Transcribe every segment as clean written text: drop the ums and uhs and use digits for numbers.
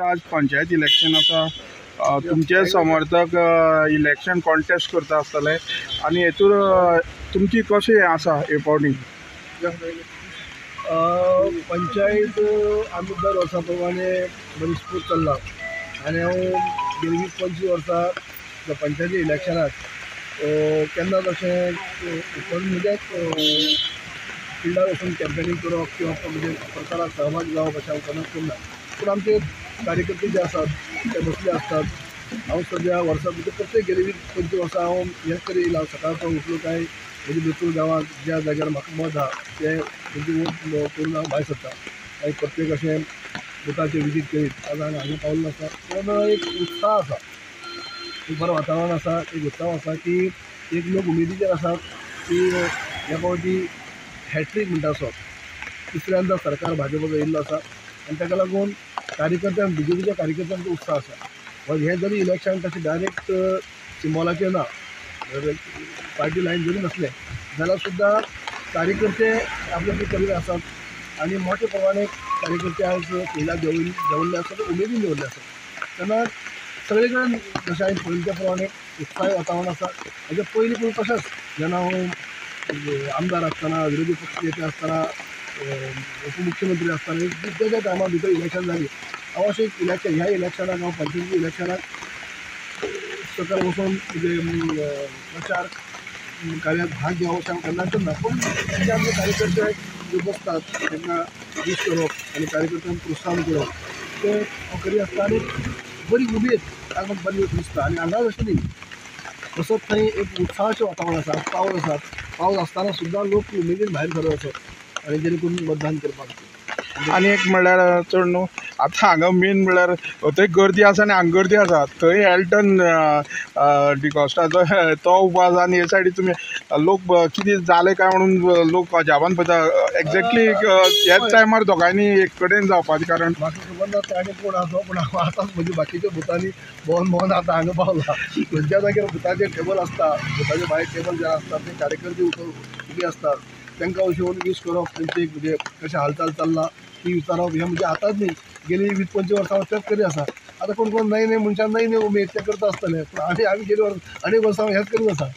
आज पंचायत इलेक्शन आसा, तुमचे समर्थक इलेक्शन कॉन्टेस्ट करता आसतले आनी हेतूर तुमची कशें आसा हे फावटी? पंचायत आमी दर वर्सा प्रमाणे बरी स्मूथ चल्ला आनी हांव गेली 20-25 वर्सां पंचायती इलेक्शनाक केन्नाच अशें म्हणजे फिल्डार वचून कॅम्पेनींग करप किंवा म्हणजे प्रचाराक सहभाग जावप अशें हांव केन्नाच करना. पूण आमचे कार्यकर्ते जे आसात ते बसले आसतात. हांव सद्या वर्सां भितर प्रत्येक गेली 20-25 वर्सां हांव हेच तरी येयला. सकाळचो उठलो काय म्हजे बेतूल गांवांत ज्या जाग्यार म्हाका मत आहा ते म्हजी वोट करून हांव भायर सरता आनी प्रत्येक अशें बुथाचेर विजीट करीत आज हांगा पावल्लो आसा. पूण एक उत्साह आसा, एक बरें वातावरण आसा, एक उत्साह आसा की एक लोक उमेदीचेर आसात की ह्या फावटी हॅट्रीक म्हणटा असो तिसऱ्यांदा सरकार भाजपाचो येयल्लो आसा आनी ताका लागून कार्यकर्त्यांक, बीजेपीच्या कार्यकर्त्यांचो उत्साह आसा. हें जरी इलेक्शन तशें डायरेक्ट सिम्बॉलाचेर ना, पार्टी लायन जरी नासलें जाल्यार सुद्दां कार्यकर्ते आपले आपले करीत आसात आनी मोठे प्रमाणे कार्यकर्ते आज फिल्डार देंवल्ले आसात, उमेदीन देंवल्ले आसात. तेन्ना सगळे कडेन जशें हांवें पळयलें त्या प्रमाणे उत्साही वातावरण आसा. हेजे पयलीं पूण तशेंच जेन्ना हांव आमदार आसतना, विरोधी पक्ष नेते आसतना, उपमुख्यमंत्री आसतना त्या त्या टायमा भितर इलेक्शन जाली. हांव अशें इलेक्शन ह्या इलेक्शनाक हांव पंचायती इलेक्शनाक सकयल वचून म्हणजे प्रचार कार्यात भाग घेवप अशें हांव केन्नाच करना. पूण जे आमचे कार्यकर्ते जे बसतात तांकां वीश करप आनी कार्यकर्त्यांक प्रोत्साहन करप तें हांव करीत आसता आनी बरी उमेद आज म्हाका बरी दिसता. आनी हांगाच अशें न्ही, तसोच थंय एक उत्साहाचें वातावरण आसा. पावस आसा, पावस आसतना सुद्दां लोक उमेदीन भायर सरत आसात आनी जेणे करून मतदान करपाक. आनी एक म्हणल्यार चड न्हू आतां हांगा मेन म्हणल्यार थंय गर्दी आसा आनी हांगा गर्दी आसा. थंय एल्टन डिकॉस्टाचो तो उबो आसा आनी हे सायडी तुमी लोक कितें जालें काय म्हणून लोक अजापान पळयता. एक्झॅक्टली ह्याच टायमार दोगांयनी एक कडेन जावपाचें कारण म्हाका खबर ना ताणें कोण आसा, पूण हांव आतांच म्हज्या बाकीच्या बुथांनी भोंवन भोंवन आतां हांगा पावला. खंयच्या जाग्यार बुथाचेर टेबल आसता, बुथाचे भायर टेबल जे आसता ते कार्यकर्ते उबे आसतात, तांकां अशें येवन वीश करप, तेंचे म्हणजे कशें हालचाल चल्ला ती विचारप. हें म्हणजे आतांच न्ही, गेली 20-25 वर्सां तेच करीत आसा. आतां कोण कोण नये नये मनशां नये नये उमेद ते करता आसतले, पूण आमी आमी गेली अनेक वर्सां हेंच करीत आसा.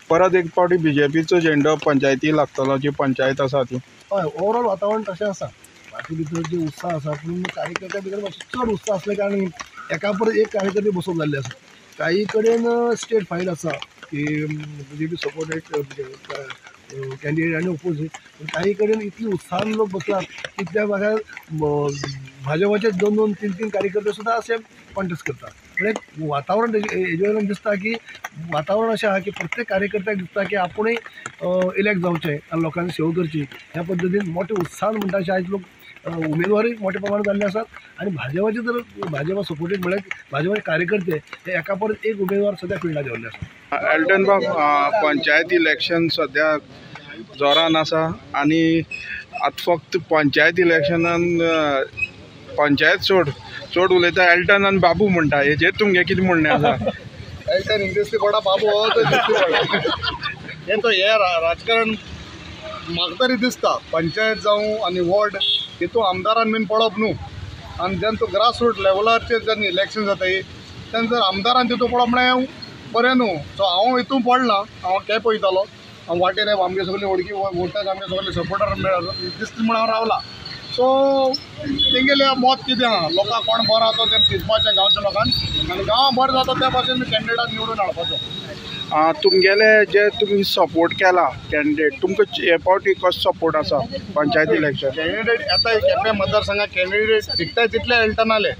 परत एक फावटी बीजेपीचो झेंडो पंचायती लागतलो, जी पंचायत आसा ती. हय, ओवरऑल वातावरण तशें आसा. बाकी भितर जे उत्साह आसा पूण कार्यकर्त्या भितर मातसो चड उत्साह आसले कारणान एका परत एक कार्यकर्ते बसोवप जाल्ले आसा. काही कडेन स्टेट फायल आसा की बीजेपी सपोर्टेड कॅन्डिडेट आनी ओपोजीट, पूण काही कडेन इतली उत्साहान लोक बसलात की त्या भागार भाजपाचे 2-2, 3-3 कार्यकर्ते सुद्दां अशे कॉन्टेस्ट करतात. म्हणजे वातावरण हेजे वयल्यान दिसता की वातावरण अशें आहा की प्रत्येक कार्यकर्त्याक दिसता की आपुणूय इलेक्ट जावचें आनी लोकांनी सेवा करची. ह्या पद्दतीन मोठे उत्साहान म्हणटा अशें आयज लोक उमेदवारूय मोठ्या प्रमाणात जाल्ले आसात आनी भाजपाचे तर भाजपा सपोर्टेड म्हळ्यार भाजपाचे कार्यकर्ते हे एका परत एक उमेदवार सद्या फिल्डार देंवल्ले आसात. एल्टन बाब, पंचायत इलेक्शन सद्या जोरान आसा आनी आतां फक्त पंचायत इलेक्शनान पंचायत सोड चड उलयता एल्टन आनी बाबू म्हणटा, हेजेर तुमगें कितें म्हणणें आसा? एल्टन इंग्लिशली कोणा बाबू हो तो हें तो हें राजकारण म्हाका तरी दिसता पंचायत जावं आनी वॉर्ड हितून आमदारान बीन पडप न्हू. आनी जेन्ना तूं ग्रास रूट लेवलाचेर जेन्ना इलेक्शन जाताय तेन्ना जर आमदारान तितून पडप म्हळ्यार बरें न्हू. सो हांव हितून पडना, हांव कॅप वयतालो, हांव वाटेर आमगे सगळी वळखी वोटर्स आमगे सगळे सपोर्टर दिसता म्हूण हांव रावला. सो तेंगेलें मत कितें आहा, लोकांक कोण बरो आसा तें चिंतपाचें गांवच्या लोकांक आनी गांवां बरें जाता त्या भाशेन कॅन्डिडेटाक निवडून हाडपाचो. तुमगेले जे तुमी सपोर्ट केला कॅन्डिडेट, तुमकां हे फावटी कसो सपोर्ट आसा पंचायत इलेक्शन? कॅन्डिडेट आतां केपें मतदारसंघात कॅन्डिडेट जिखताय तितले एल्टनाले,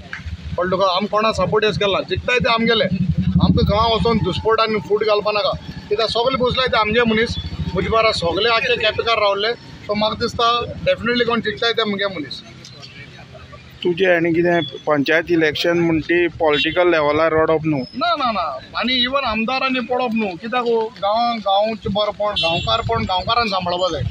पण तुका आम कोणा सपोर्ट येस केला जिखताय ते आमगेले. आमकां गांवां वचोन दुस्पोट आनी फूट घालपा नाका, कित्याक सगळे बसले ते आमगे मनीस म्हजे बारा सगळे आख्खे केपेकार रावले. सो म्हाका दिसता डेफिनेटली कोण जिखताय ते मुगे मनीस. तुजें आनी कितें पंचायत इलेक्शन म्हण ती पॉलिटिकल लेवलार रडप न्हू? ना ना ना, आनी इवन आमदारांनी पडप न्हू, कित्याक गांवां गांवचें बरेंपण गांवकारपण गांवकारान सांबाळपा जाय,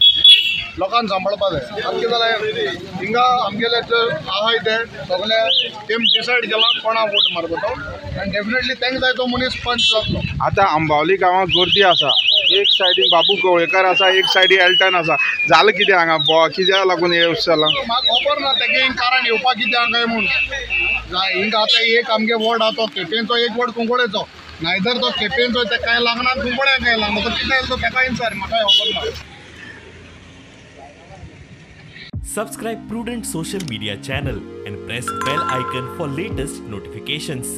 लोकांक सांबाळपा जाय. आतां कितें जालें हिंगा आमगेले जे आहाय ते सगळे तेम डिसायड केला कोणा वोट मारपा तो आनी डेफिनेटली तांकां जाय तो मनीस पंच जातलो. आतां आंबावली गांवांत गर्दी आसा, एक सायडीन बाबू गवळेकर आसा, एक सायडी एल्टन आसा. जालें कितें हांगा कित्याक लागून हें जालां म्हाका खबर ना तेगे कारण येवपाक कित्याक काय म्हूण. हिंगा आतां एक आमगे वॉर्ड आहा तो केपेंचो, एक वॉर्ड कुंकळेचो. नायदर तो केपेंचो तेका कांय लागना, कुंकळ्याक कांय लागना. तो कितें येयलो तो तेका इन्सार, म्हाका खबर ना. Subscribe Prudent Social Media channel and press bell icon for latest notifications.